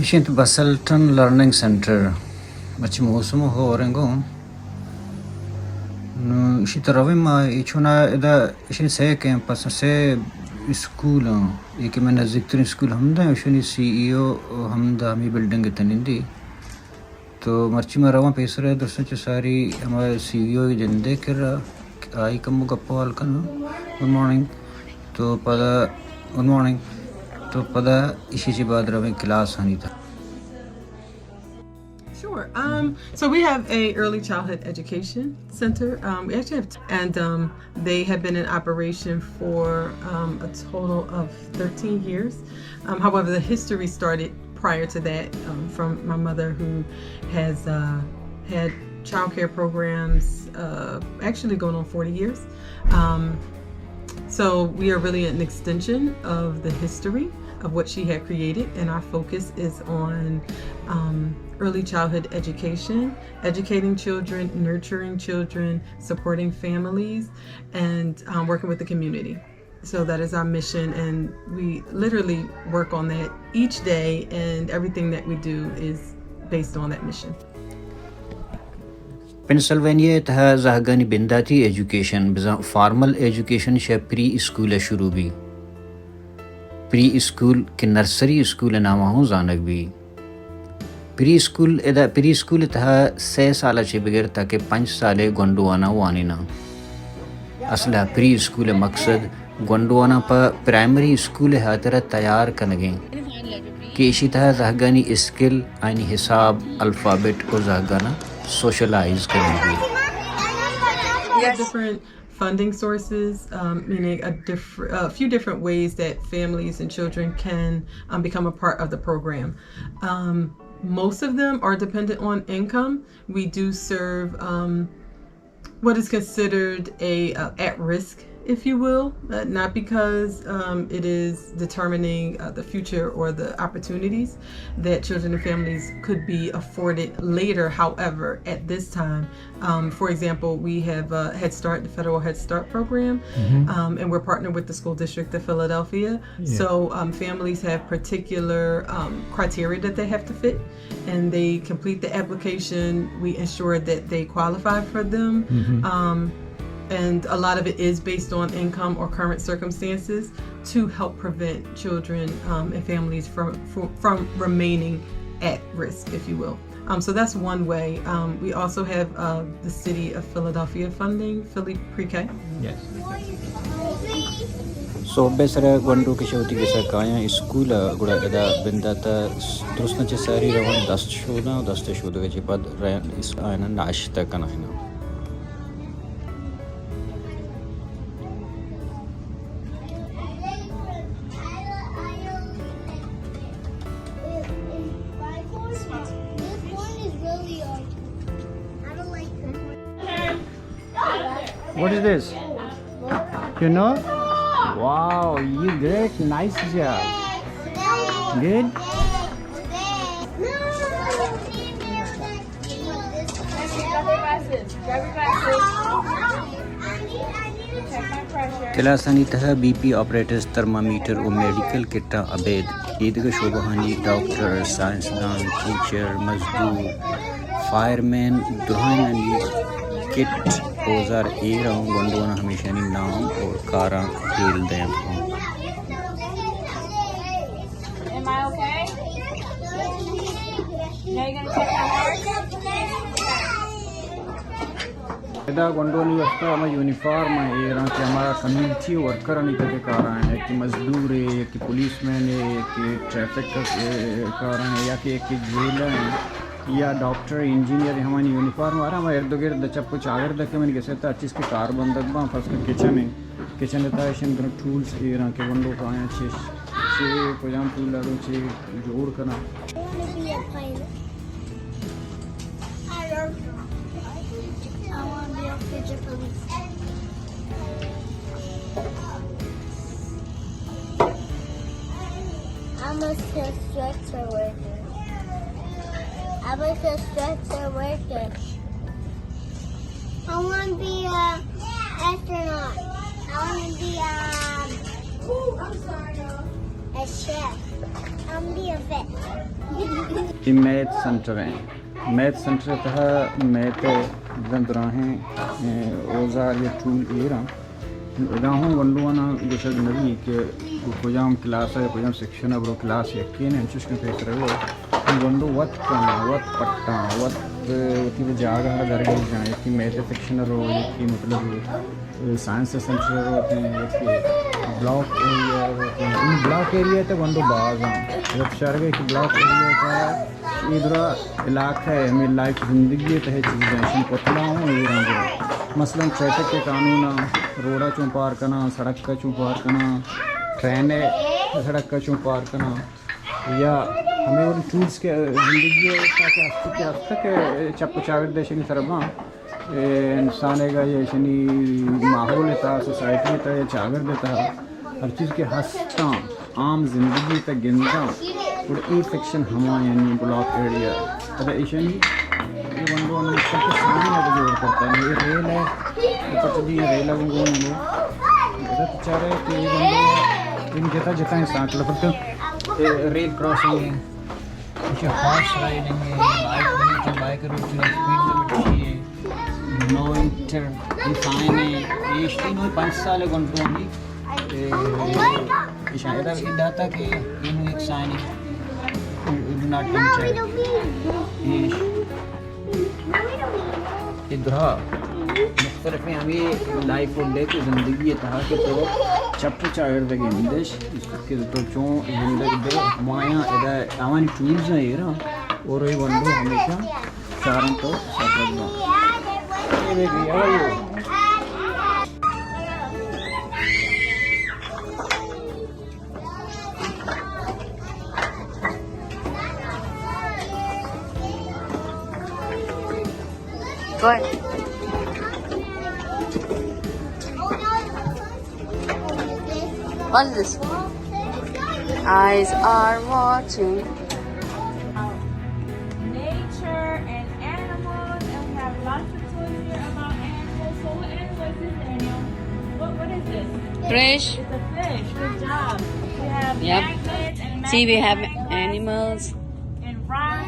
چنت بسلٹن learning centre. مرچی موسم ہوریں گوں۔ نو، اشی تہ رویں ما، اے چونا ادا اشی سہ کیمپس، سہ اسکول ایں۔ اے کہ من نزدیک ترین اسکول ہمدا ایں، اشانی سی ای او ہمدا ہمی بلڈنگ تہ نندی۔ تو مرچی ما رواں پیسر ءَ درستاں چہ ساری ہما سی ای او ءِ جندے کرا، آئی کمو گپ ءُ حال کناں۔ Good morning. تو پدا، گڈ مارننگ۔ تو پدا ایشی چہ بعد رویں کلاس آنی تہ۔ Sure. Um, so we have a early childhood education center. Um, we actually have, and um, they have been in operation for um, a total of thirteen years. Um, however, the history started prior to that, um, from my mother, who has uh, had childcare programs uh, actually going on forty years. Um, so we are really an extension of the history of what she had created, and our focus is on um, early childhood education, educating children, nurturing children, supporting families, and um, working with the community. So that is our mission, and we literally work on that each day, and everything that we do is based on that mission. Pennsylvania ءِ تہا زہگانی بنداتی ایجوکیشن، بزاں formal education, شہ pre school ءَ شروع be. Pre school کہ nursery school ءِ نام ءَ ہوں زانگ بی۔ پری اسکول ادا، پری اسکول ءِ تہا سئے سال ءَ چہ بگر تاکہ پنچ سال ءِ گونڈواناں وانیناں۔ اصل ءَ پری اسکول ءِ مقصد گونڈواناں پہ پرائمری اسکول ءِ ہاترا تیار کنگ ایں کہ ایشی تہا زہگانی اسکل، آیانی حساب، الفابیٹ ءُ زہگاناں سوشلائز کنگ بی۔ Different funding sources, um, meaning a, diff- a few different ways that families and children can um, become a part of the program. Um, most of them are dependent on income. We do serve um, what is considered a uh, at risk, if you will, uh, not because um, it is determining uh, the future or the opportunities that children and families could be afforded later. However, at this time, um, for example, we have uh, Head Start, the federal Head Start program, um, and we're partnered with the School District of Philadelphia. So um, families have particular um, criteria that they have to fit, and they complete the application. We ensure that they qualify for them. Um, and a lot of it is based on income or current circumstances to help prevent children um, and families from, from, from remaining at risk, if you will. Um, so that's one way. Um, we also have uh, the City of Philadelphia funding, Philly Pre-K. Yes. سہب ءِ سر ءَ گونڈو کہ شہ وتی گس ءَ کایاں اسکول ءَ، گڑا ادا بندات ءَ درستاں چہ ساری روان دست شوداں، دست شودگ ءَ چہ پد رئین اس آیاناں ناشتہ کنائیناں۔ What is this? You know? Wow, you great, nice job. Good. کلاسانی تہا بی پی آپریٹرز، تھرمامیٹر ءُ میڈیکل کٹاں ابید ایدگہ شعبہانی ڈاکٹر، سائنسدان، ٹیچر، مزدور، فائرمین درہائینانی کٹ اوزار ایر اوں، گونڈواناں ہمیشانی نام اور کاراں ہیل دینت اوں۔ Am I okay? Now you're gonna check my heart? ادا گونڈوانی واسطہ ہما یونیفارم ایر اں کہ ہما کمیونٹی ورکرانی تہ کہ کاراں، یکے مزدور اے، یکے پولیس مین اے، یکے ٹریفک کاراں، یا کہ یکے جیل اے، یا ڈاکٹر، انجینئر، ہمانی یونیفارم آرا ہما ارد گرد چپ و چاگرد کہ منی گس ءِ تہا ہر چیز کہ کار بندگ باں، فرض کن کچن اے، کچن ءِ تہا ایشانی گران ٹولز ایر اں کہ گونڈو کایاں چش، چے کجام ٹول ءَ روچے جوڑ کناں۔ I wanna be a pilot. I love I wanna be a future police. I'm a construction worker. I'm a construction worker. I wanna be a astronaut. I wanna be a, a math centre ایں۔ Math centre ءِ تہا میتھ ءِ دراہیں، اے، اوزار یا ٹول ایر اَں۔ ادا ہوں گونڈواناں گوشگ نہ بیت کہ کجام کلاس ءَ، کجام سیکشن ءَ برو، کلاس یکین اِنت، انچوش کہ پیسر ءَ گوں گونڈو وت کناں، وت پٹاں، وت وتی جاگہ ءَ درگیجاں، یکے میتھ ءِ سیکشن ءَ رو، یکے مطلب سائنس سینٹر ءَ روت ایں، یکے بلاک ایریا ءَ روت ایں۔ اے بلاک ایریا ءِ تہ گونڈو باز اَں۔ ادا چارگ ءَ کہ بلاک ایریا ءِ تہ اے درا علاقہ ءِ ہمے لائف زندگی ءِ تہ چیز اَں، ایشی پتلا ہوں اے رنگ ءَ۔ مثلاً ٹریفک ءِ قانون اَں، روڈ ءَ چوں پار کناں، سڑک ءَ چوں پار کناں، ٹرین ءِ سڑک ءَ چوں پار کناں، یا ہمے وڑیں ٹولز کہ زندگی ءِ تہ کہ ہست کہ ہست کہ چپ ءُ چاگرد ایشانی سر ءَ باں۔ اے انسان ءِ گا یا ایشانی ماحول ءِ تہا، سوسائٹی ءِ تہا یا چاگرد ءِ تہا ہر چیز کہ ہستاں، عام زندگی ءِ تہا گنداں، گڑا اے سیکشن ہما یعنی بلاک ایریا۔ ادا ایشانی اے گونڈواناں سب سامان ءَ جوڑ کرتا ہے۔ اے ریل ہے، اے پتہ نہیں ریل ہے، وہ گون ہے۔ ادا تو چاہ رہے کہ اے گونڈو ان جتا جتا انسان چلا پڑتا ہے۔ اے ریل کراسنگ ہے۔ ایشی ہارس رائڈنگ ہے، بائیک روڈ، بائیک روڈ ءِ اسپیڈ لمٹ ہے، نو انٹر، اے فائن ہے، اے ایشی نو پنچ سال گونڈو ہمیں، اے، ایشاں ادا ادا تک اے نو ایک سائن ہے، ڈو ناٹ انٹر۔ اے اے درا مختلفیں ہمیں لائف ءُ ڈیتھ، زندگی ءِ تہا کہ تو چپ ءُ چاگرد ءَ گندش کہ تو چون زندگ بے، ہمایاں ادا آوانی ٹولز ایر اَں اور اے گونڈو ہمیشہ چارن تو سرپد باں۔ اے بے بے، آؤ۔ Go ahead. What is this? Eyes are watching. Nature and animals, and we have lots of toys here about animals. So what animal is this, Daniel? What, what is this? Fish. It's a fish. Good job. We have, yep, magnets and, see, we have magnetite, animals and rocks.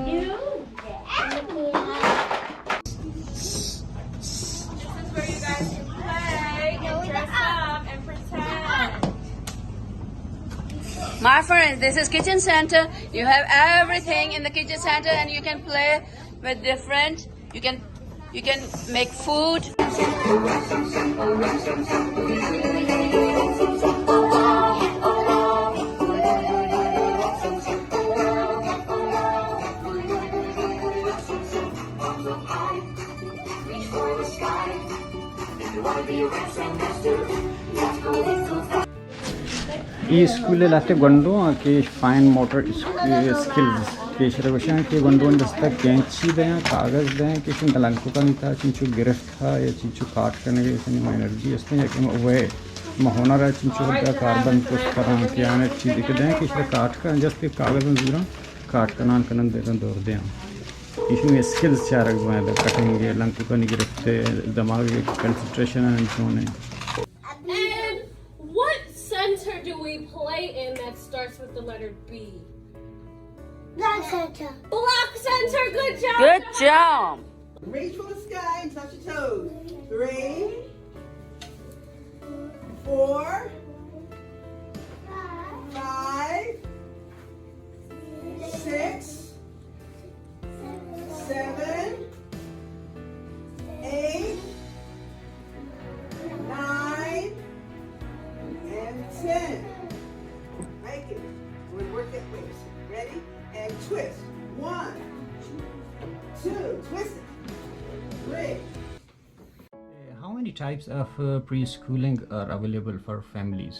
You. This is where you guys can play and dress up and pretend. My friends, this is kitchen center. You have everything in the kitchen center, and you can play with different, you can, you can make food. A school ءِ لہتے گونڈواں کہ fine motor اس-، اسکلز کہ ایشرا گوشاں کہ گونڈواں دستا کینچی دیاں، کاغذ دیاں کہ ایشاں لنککانی تہا چنچو گرفت ہا یا چنچو کاٹ کنگ ءِ ایشانی ما انرجی استیں یا کہ ما وے ما ہنر ءَ چنچو ودا کاربند کت کناں کہ آنے چیزے کہ دیاں کہ ایشرا کاٹ کناں، جست کہ کاغذاں زوراں کاٹ کنان کنن دیراں دور دیاں۔ ایشی اسکلز چارگ بوان، کٹنگ ءِ، لنککانی گرفت ءِ، دماغ ءِ کنسنٹریشن ءَ چون ایں۔ And what center do we play in that starts with the letter B? Block center. Block center, good job. Good job. Reach for the sky and touch your toes. Three, four, five, six, seven, eight, nine, and ten. Make it. We'll work that way. Ready? And twist. One, two, twist it. Three. Uh, how many types of, uh, preschooling are available for families?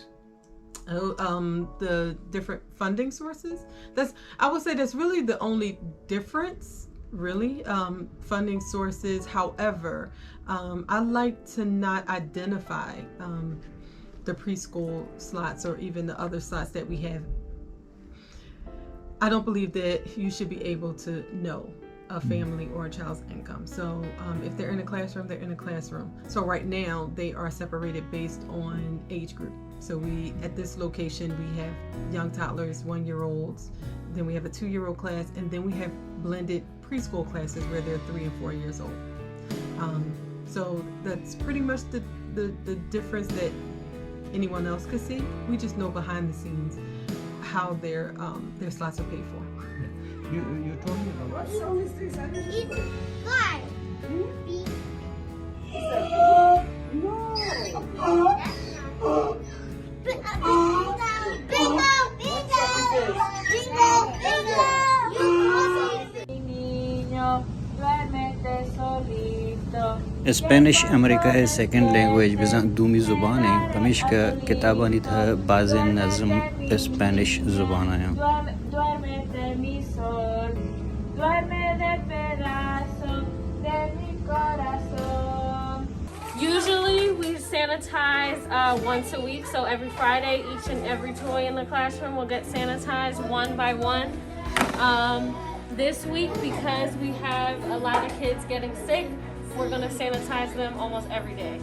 Oh, um, the different funding sources? That's, I would say that's really the only difference, really, um, funding sources. However, um, I like to not identify, um, the preschool slots or even the other slots that we have. I don't believe that you should be able to know. a family or a child's income. So um, if they're in a classroom, they're in a classroom. So right now they are separated based on age group. So we, at this location, we have young toddlers, one-year-olds, then we have a two-year-old class, and then we have blended preschool classes where they're three and four years old. Um, so that's pretty much the, the, the difference that anyone else could see. We just know behind the scenes how their, um, their slots are paid for. You, you told me about. What song is this? I don't know. It's fun. Hmm? Be- Is that blue? No. That's not. Bingo, bingo, bingo. Bingo, bingo. You know what I'm saying? Spanish America ءِ second language, بزاں دومی زبان ایں، پمیشکا کتابانی تہا بازیں نظم اسپینش زبان ءَ اَنت۔ Usually we sanitize uh, once a week, so every Friday each and every toy in the classroom will get sanitized one by one. Um, this week, because we have a lot of kids getting sick, we're going to sanitize them almost every day.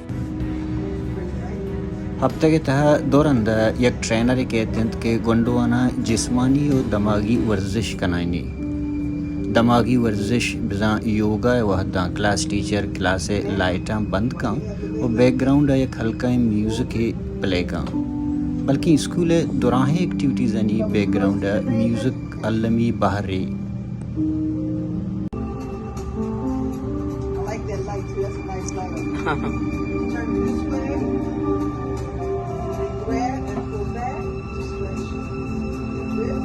ہپتگ ءِ تہا دو رند ءَ یک ٹرینرے کئیت اِنت کہ گونڈواناں جسمانی ءُ دماغی ورزش کنائینی۔ دماغی ورزش بزاں یوگا ءِ وھداں کلاس ٹیچر کلاس ءِ لائٹاں بند کن ءُ بیک گراؤنڈ ءَ یک ہلکائیں میوزکے پلے کن، بلکیں اسکول ءِ دراہیں ایکٹیویٹیزانی بیک گراؤنڈ ءَ میوزک المی بہرے۔ I like that light too. That's a nice light. Turn it this way. Grab and pull back. Just like this.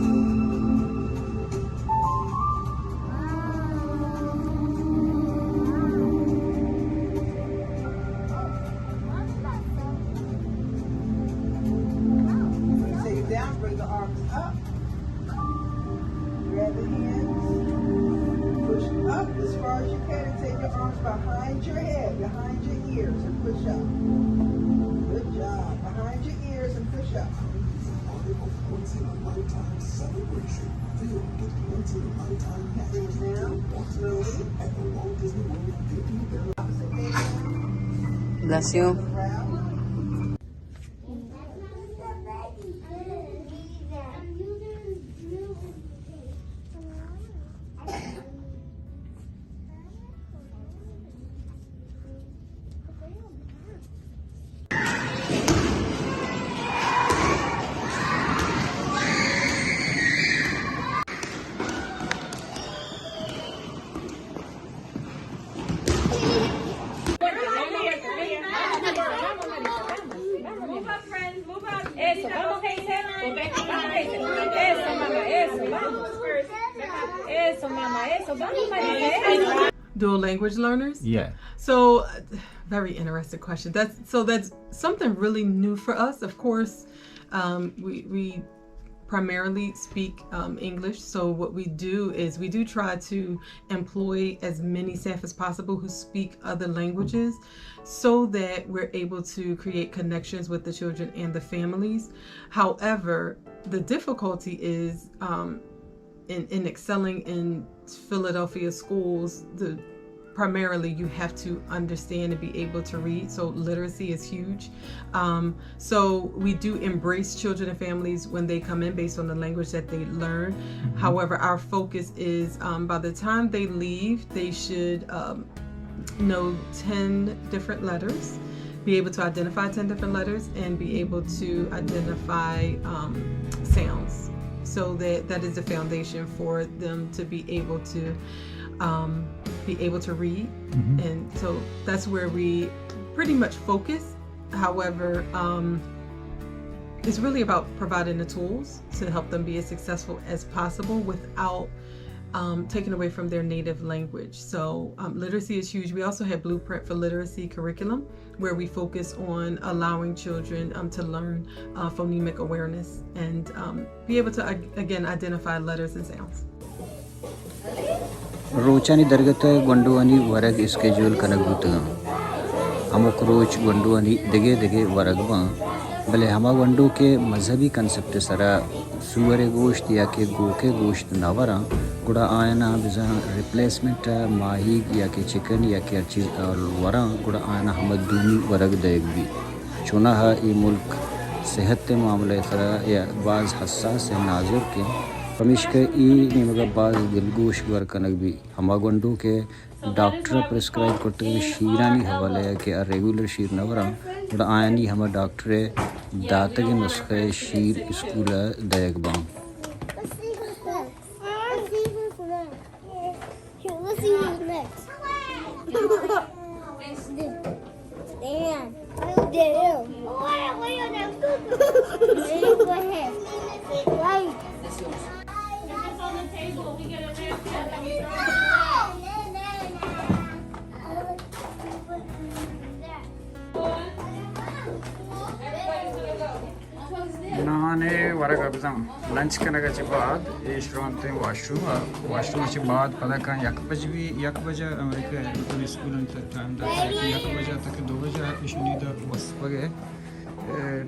When you say down, bring the arms up. Grab the hands. Push up as far as you can and take your arms behind your head, behind your ears, and push up. Good job. Behind your ears and push up. Feel it now. Slowly. Opposite hand. Bless you. Around. Move up, friends, move up. Eso, vamos, eso, mamá, eso, vamos. Eso, mamá, eso, vamos, Marisa, eso. Dual language learners? Yeah. So, uh, very interesting question. That's, so that's something really new for us. Of course, um, we, we primarily speak um, English. So what we do is we do try to employ as many staff as possible who speak other languages so that we're able to create connections with the children and the families. However, the difficulty is um, in, in excelling in Philadelphia schools, the primarily you have to understand and be able to read. So literacy is huge. Um, so we do embrace children and families when they come in based on the language that they learn. Mm-hmm. However, our focus is um, by the time they leave, they should um, know ten different letters, be able to identify ten different letters, and be able to identify um, sounds. So that, that is the foundation for them to be able to um, be able to read. Mm-hmm. And so that's where we pretty much focus. However, um, it's really about providing the tools to help them be as successful as possible without um, taking away from their native language. So um, literacy is huge. We also have Blueprint for Literacy curriculum, where we focus on allowing children um, to learn uh, phonemic awareness and um, be able to, ag- again, identify letters and sounds. روچانی درگت ءَ گونڈوانی ورگ schedule king بوتگ اَنت۔ ہمک روچ گونڈوانی دگہ دگہ ورگ باں، بلے ہما گونڈو کہ مذہبی کنسپٹ ءِ سرا سور ءِ گوشت یا کہ گوک ءِ گوشت نہ وراں، گڑا آیاناں بزاں ریپلیسمنٹ ءَ ماہیگ یا کہ چکن یا کہ ہر چیز وراں، گڑا آیاناں ہما دومی ورگ دئیگ بیت۔ چوناہا اے ملک صحت ءِ معاملہ ءِ سرا یا باز حساس ءُ نازرک انت، پمیشکا اے نیمگ ءَ باز دلگوش گور کنگ بیت۔ ہما گونڈو کہ ڈاکٹر ءَ پرسکرائب کرتگیں شیرانی حوالہ ءَ کہ آ ریگولر شیر نہ وراں، گڑا آیانی ہما ڈاکٹر ءِ داتگیں نسخہ ءِ شیر اسکول ءَ دئیگ باں۔ Let's see who's next. Let's see who's next. Let's see who's next. Damn. Damn. Right. Naan ءِ ورگ ءَ بزاں لنچ کنگ ءَ چہ بعد ایش روانت واش روم ءَ۔ واش روم ءَ چہ بعد پدا کاں یک بج بی، یک بج ءَ امریکہ ءَ مطلب اسکول انت ٹائم داتا کہ یک بج ءَ تک دو بج ءَ ایشانی دا وسپگ ءِ، اے،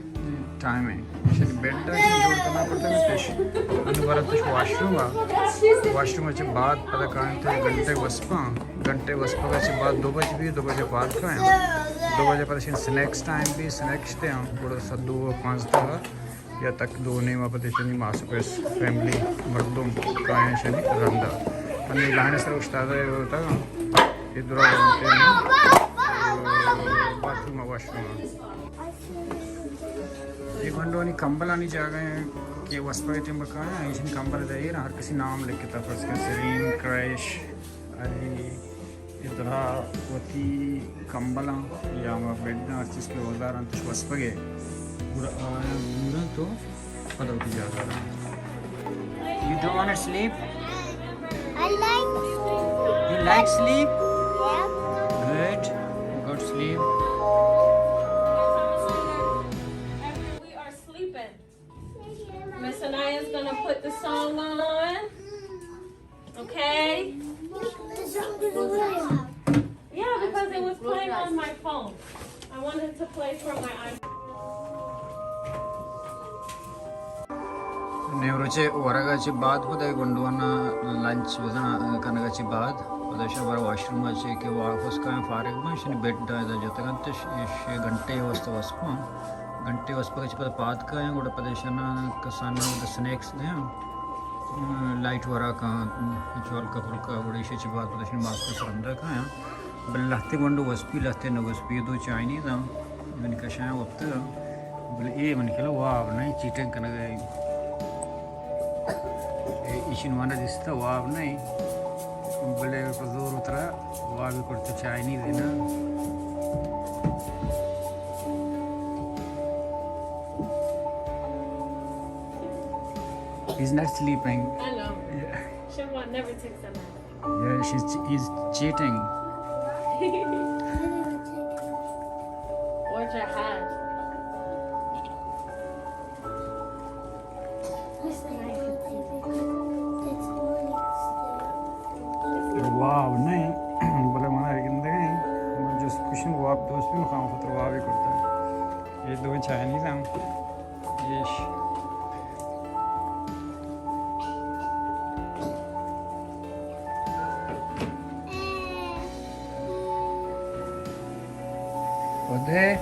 ٹائم انت۔ ایشانی بیڈ ءَ جوڑ کنگ پڑتگ انت۔ انو برنتش واش روم ءَ، واش روم ءَ چہ بعد پدا کاں انت گھنٹے وسپاں۔ گھنٹے وسپگ ءَ چہ بعد دو بج بی، دو بج ءَ پاد کایاں۔ دو بج ءَ پد ایشانی سنیکس ٹائم بی، سنیکس دیاں۔ گڑا ساعت دو ءُ پانزدہ ءَ یا تک دو ءُ نیم ءَ پد ایشانی ماسٹر پیس فیملی مردم کایاں ایشانی رند ءَ۔ ہمے لائن ءِ سر استاد ءَ وتگ اے درا باتھ روم ءَ واش روم ءَ۔ اے گونڈوانی کمبلانی جاگہ انت کہ وسپگ ءِ ٹیم ءَ کایاں، ایشانی کمبل ءِ دئیر ہر کسی نام لکھتا، فرض کن سرین، کریش، علی، اے درا وتی کمبلاں یا ہما بیڈاں ہر چیز کہ اوزار انت وسپگ ءِ، گڑا آیاں زوراں تو پدا وتی جاگہ ءَ۔ You don't want to sleep? I like sleep. You like sleep? Yeah. Good. Good sleep. We are sleeping. Miss Anaya's gonna put the song on. Okay? Yeah, because it was playing on my phone. I wanted to play from my iPhone. نیمروچے ورگ ءَ چہ بعد پدا گونڈوانا لنچ بزاں کنگ ءَ چہ بعد پدا شبر واش روم ءَ چہ کہ واپس کایاں فارغ باں، شنی بیڈ ءَ ادا جتگ انت، ش-، شے گھنٹے واسطہ وسپاں۔ گھنٹے وسپگ ءَ چہ پدا پاد کایاں، گڑا پدا ایشاناں کساناں ودا سنیکس دیاں۔ لائٹ وراکاں، چولکا پلکا، گڑا ایشی چہ بعد پدا ایشانی ماسٹر سرندا کایاں۔ بلے لہتے گونڈو وسپی، لہتے نہ وسپی، دو چائنیز آں، من کشاں وپتگاں۔ بلے اے من کلا واب نہ، چیٹنگ کنگ ءَ۔ اے ایشی نوانا دیستا واب نہ، بلے پہ زور اترا واب کرتے چائنیز ہے نا۔ He's not sleeping. I know. Yeah. Siobhan never takes a nap. Yeah, she's, he's cheating. Watch your hat. واب نہ، بلے من گندگ ءَ، من جست کشن واب دوست بی، خام خطر واب ہی کرتا۔ یہ دو چائنیز ہم۔ ایش۔ ودے۔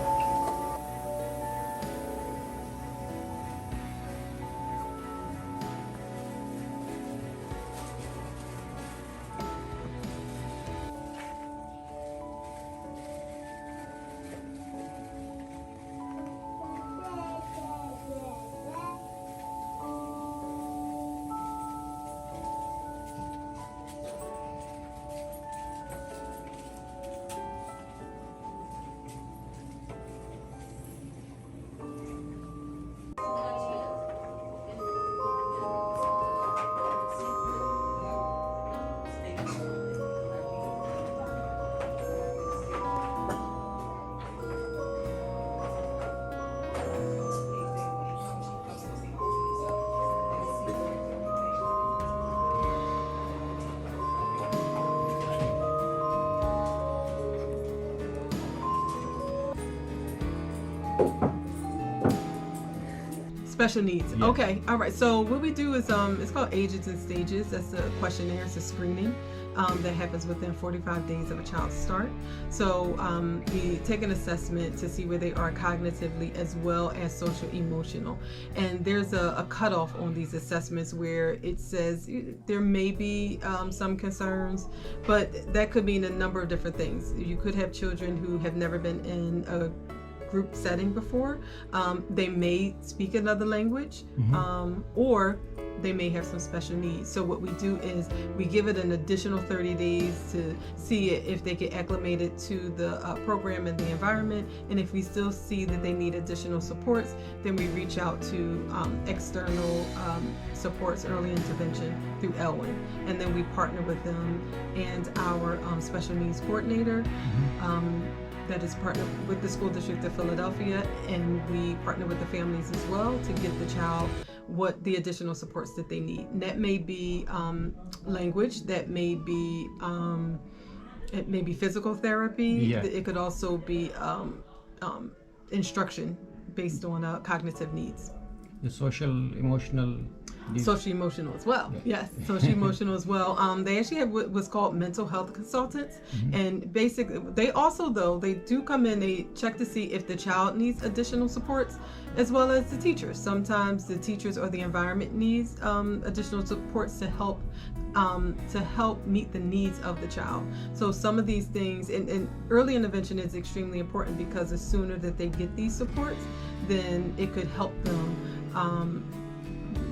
Special needs. Yeah. Okay. All right. So what we do is, um, it's called Ages and Stages. That's a questionnaire. It's a screening, um, that happens within forty-five days of a child's start. So, um, we take an assessment to see where they are cognitively as well as social emotional. And there's a, a cutoff on these assessments where it says, uh, there may be, um, some concerns, but that could mean a number of different things. You could have children who have never been in a group setting before. Um, they may speak another language, um, or they may have some special needs. So what we do is we give it an additional thirty days to see i-, if they get acclimated to the, uh, program and the environment. And if we still see that they need additional supports, then we reach out to, um, external, um, supports, early intervention through Elwyn. And then we partner with them and our, um, special needs coordinator. Um, that is partnered with the School District of Philadelphia, and we partner with the families as well to get the child what the additional supports that they need. And that may be, um, language, that may be, um, it may be physical therapy. Yeah. It could also be, um, um, instruction based on, uh, cognitive needs. The social emotional needs. Social emotional as well. Yeah. Yes, social emotional as well. Um, they actually have what was called mental health consultants. And basically, they also, though, they do come in, they check to see if the child needs additional supports, as well as the teachers. Sometimes the teachers or the environment needs, um, additional supports to help, um, to help meet the needs of the child. So some of these things, and, and early intervention is extremely important because the sooner that they get these supports, then it could help them, um,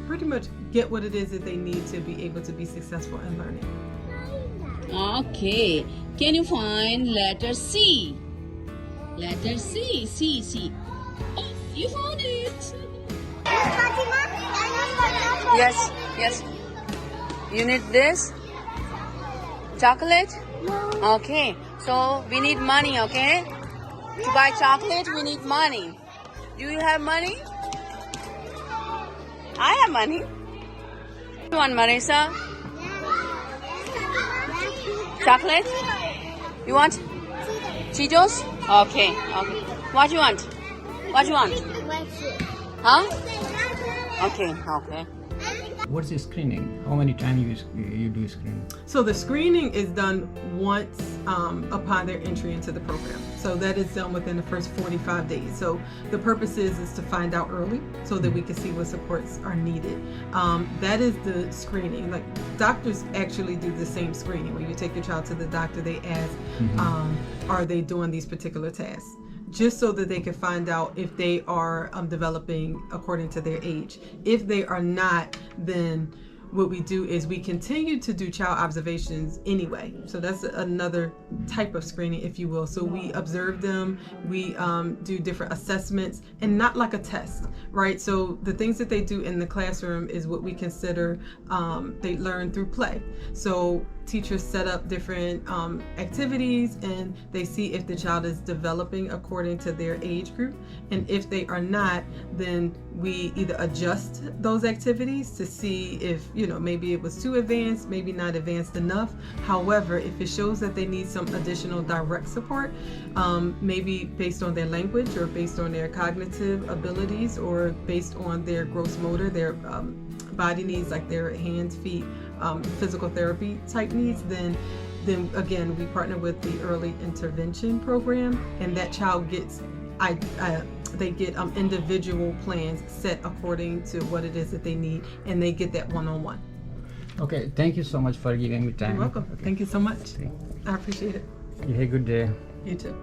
pretty much get what it is that they need to be able to be successful in learning. Okay. Can you find letter C? Letter C, C, C. Oh, you found it. Yes, yes. You need this? Chocolate? Okay. So we need money, okay? To buy chocolate, we need money. Do you have money? I have money. You want, Marisa? Chocolate? You want? Cheetos? Okay, okay. What you want? What you want? Huh? Okay, okay. What's the screening? How many times you, you do screening? So the screening is done once, um, upon their entry into the program. So that is done within the first forty-five days. So the purpose is, is to find out early so that we can see what supports are needed. Um, that is the screening. Like, doctors actually do the same screening. When you take your child to the doctor, they ask, um, are they doing these particular tests? Just so that they can find out if they are, um, developing according to their age. If they are not, then what we do is we continue to do child observations anyway. So that's another type of screening, if you will. So we observe them, we, um, do different assessments, and not like a test, right? So the things that they do in the classroom is what we consider, um, they learn through play. So teachers set up different, um, activities, and they see if the child is developing according to their age group. And if they are not, then we either adjust those activities to see if, you know, maybe it was too advanced, maybe not advanced enough. However, if it shows that they need some additional direct support, um, maybe based on their language or based on their cognitive abilities or based on their gross motor, their, um, body needs, like their hands, feet, um, physical therapy type needs, then, then again, we partner with the early intervention program, and that child gets, I, uh, they get, um, individual plans set according to what it is that they need, and they get that one-on-one. Okay, thank you so much for giving me time. You're welcome. Okay. Thank you so much. Thank you. I appreciate it. You have a good day. You too.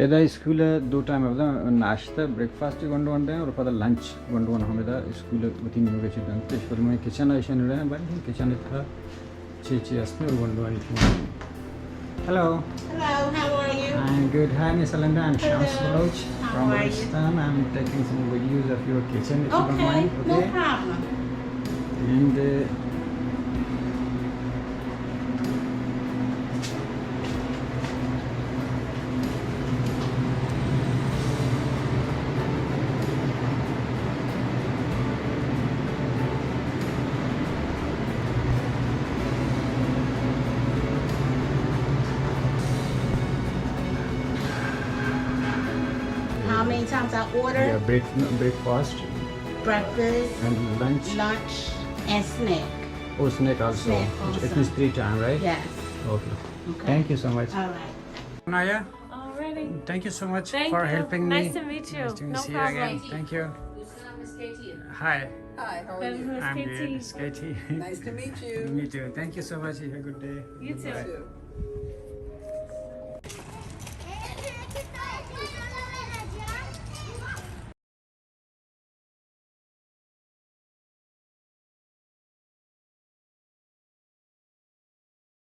ادا اسکول ءَ دو ٹائم ءَ، ناشتہ، break fast گونڈو ونڈ ءَ اور پدا لنچ گونڈو ونڈ ءَ ہم ادا اسکول ءَ وتی نیمگ ءَ چہ دنت. اش پد من کچن ءَ ایشاں نڑیں، بلے کچن ءِ تھا چی چی است، گونڈو ونڈ. Hello. Hello, how are you? I'm good. Hi, Miss Alenda. I'm Shams Baloch from Rajasthan. I'm taking some videos of your kitchen, if you don't mind. Okay, no problem. And, uh, Sometimes I order Yeah, break, no, breakfast breakfast, and lunch. Lunch, and snack. Oh, snack also. Snack also. It means three time, right? Yes. Okay. Okay. Thank you so much. All right. Anaya, Already. Thank you so much Thank for you. helping me. Nice to meet you. Nice to No see you problem. Again. Thank you. Hi. Hi, how are you? Miss I'm Katie. good. It's Katie. Nice to meet you. Me too. Thank you so much. Have a good day. You too. Bye. Too.